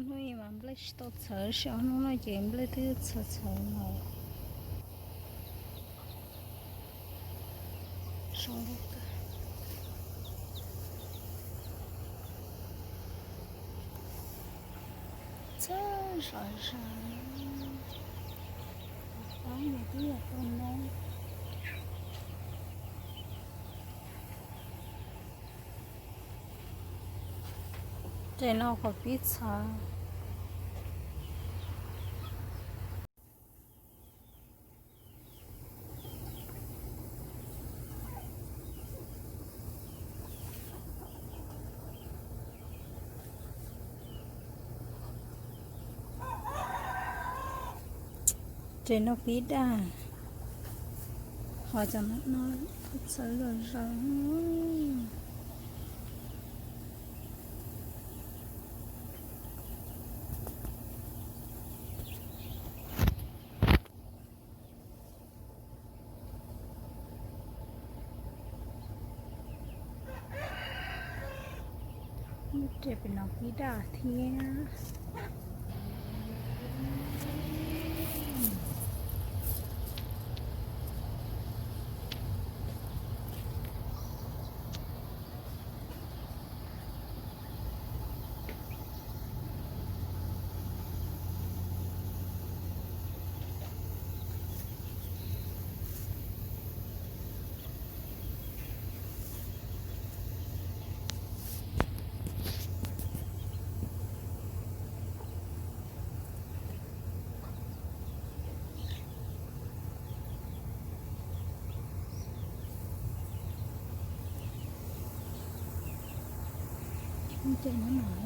Hnub ib mas nplej tsis tau txhawv, tab sis ob hnub no ces nplej twb txhawv txhawv lawm. Txhawv zom zaws, tab yog twb yog tau no. Ces no kom pib txhawv. Ces no pib daj, ho cov no txhawv zom zaws. Ces pem no pib daj thiab. Ces no no